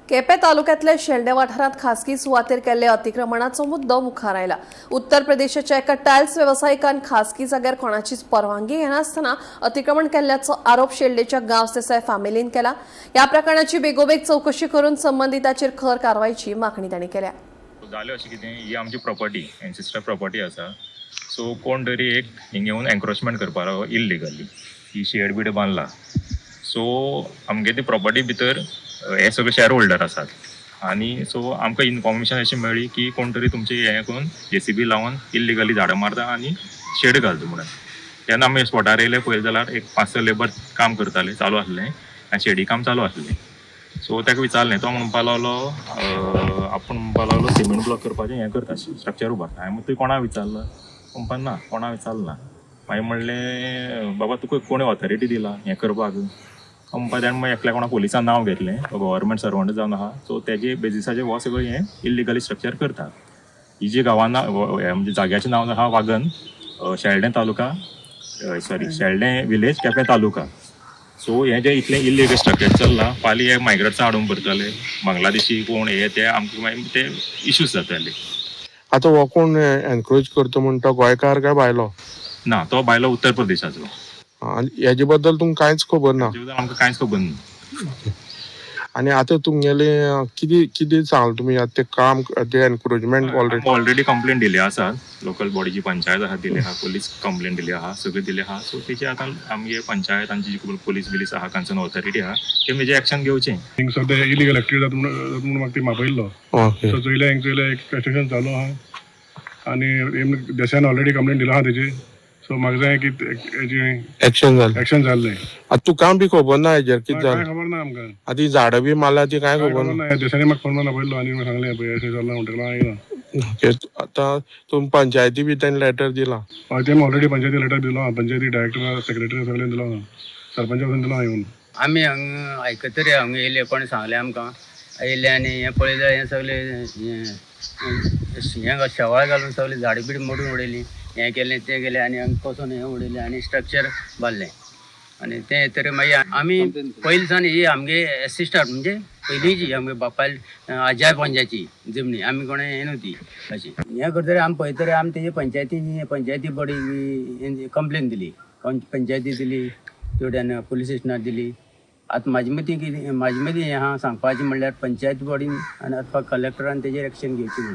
केपें तालुक्यांतल्या शेल्डें वाठारांत खासगी सुवातेर केल्ले अतिक्रमणाचो मुद्दो मुखार आयला. उत्तर प्रदेशाच्या एका टायल्स वेवसायिकान खासगी जाग्यार कोणाचीच परवानगी घेनासतना अतिक्रमण केल्ल्याचो आरोप शेल्डेच्या गांवस देसाय फॅमिलीन केला. ह्या प्रकरणाची बेगोबेग चवकशी करून संबंदिताचेर खर कारवायची मागणी तांणी केल्या. जालें अशें कितें, ही आमची प्रॉपर्टी, एन्सिस्टर प्रॉपर्टी आसा. सो कोण तरी एक हिंग येवन एन्क्रोचमेंट करपा लागलो इल्लिगली, ही शेड बीड बांदला. सो आमगे ती प्रॉपर्टी भितर हे सगळे शेअर होल्डर आसात आनी सो आमकां इन्फॉर्मेशन अशी मेळ्ळी की कोण तरी तुमचे हें करून जेसीबी लावन इल्लिगली झाडां मारता आनी शेड घालता म्हणून. तेन्ना आमी स्पॉटार येयले, पळयलें जाल्यार एक पांच स लेबर काम करताले, चालू आसलें आनी शेडी काम चालू आसलें. सो ताका विचारलें, तो म्हणपा लागलो आपूण म्हणपा लागलो सिमेंट ब्लॉक करपाचें हें करता, स्ट्रक्चर उबारता. हांवें तुवें कोणा विचारलां? म्हणपा ना, कोणा विचारलें ना. मागीर म्हणलें, बाबा तुका कोणें ऑथॉरिटी दिला हें करपाक? म्हणपा तेणें मागीर एकल्या कोणा पोलिसान नांव घेतलें, तो गव्हर्मेंट सर्वंट जावन आहा. सो तेजे बेजिसाचेर हो सगळें हें इल्लिगली स्ट्रक्चर करता. ही जी गांवां म्हणजे जाग्याचें नांव आहा wagon, Sheldem taluka, sorry, Sheldem village, Quepem taluka. So हें जें इतलें इल्लीगल स्ट्रक्चर चल्लां, फाल्यां हे मायग्रंट्सां हाडून भरतले, बांगलादेशी कोण हे ते, आमकां मागीर ते इश्यूज जातले. आतां हो कोण एनक्रोच करता म्हण तो गोंयकार काय भायलो? ना, तो भायलो, उत्तर प्रदेशाचो. आनी हेजे बद्दल तुमकां कांयच खबर ना? तेजे बद्दल आमकां कांयच खबर ना. आनी आतां तुमगेले कितें कितें सांगलां तुमी आतां तें काम तें एनक्रोचमेंट ऑलरेडी? ऑलरेडी कंप्लेन दिली आसा, लोकल बॉडीची पंचायत आहा दिली आहा, पोलीस कंप्लेन दिली आहा, सगळें दिलें आहा. सो तेजे आतां आमगे पंचायत आमची जी पोलीस बिलीस आहा, कन्सर्न ऑथॉरिटी आहा, ते मेजेर एक्शन घेवचें. हिंग सद्या इलिगल एक्टिविटी जाता म्हणून म्हाका ती मापयल्लो. सो चोयलें, हिंग चोयलें, एक कन्स्ट्रक्शन चालू आहा आनी देशान ऑलरेडी कंप्लेन दिला आहा तेजी. सो म्हाका जाय की हेजी एक्शन जालें. एक्शन जाल्लें. आतां तुका बी खबर ना हेजेर कितें कांय जालें? खबर ना आमकां. आतां हीं झाडां बी मारल्या ती कांय कांय खबर खबर ना? ना. देशांनी म्हाका फोन मारून आपयल्लो आनी म्हाका सांगलें, पळय अशें जालां म्हणटकच हांव येयलो. ओके, आतां तुमी पंचायती बी तांणी लेटर दिलां? हय, तें ऑलरेडी पंचायती लेटर दिलो आहा, पंचायती डायरेक्टर, सेक्रेटरी सगळ्यांनी दिलो आहा, सरपंचा पासून दिलो आहा येवन. आमी हांगा आयकतरी हांगा येयले, कोणें सांगलें आमकां, येयले आनी हें पळयलें, हें सगळें हें हें शेवाळ घालून सगळीं झाडां बिडां मोडून उडयलीं, हें केलें तें केलें आनी हांगा कसोन हें उडयलें आनी स्ट्रक्चर बांदलें. आनी तें तर मागीर आमी पयलीं सावन ही आमगे एसिस्टंट म्हणजे पयलींची आमगे बापायल आज्या पंजाची जमनी आमी कोणें हें न्हू अशी हें करतरी आमी पळयतरी आमी तेजी पंचायती पंचायती बॉडी कंप्लेन दिली, पंचायती दिली, तेवट्यान पुलीस स्टेशनार दिली. आतां म्हाजे मतीं कितें, म्हाजे मदीं हें आहा सांगपाचें म्हणल्यार पंचायत बॉडीन आनी अथवा कलेक्टरान तेजेर एक्शन घेवची म्हणून.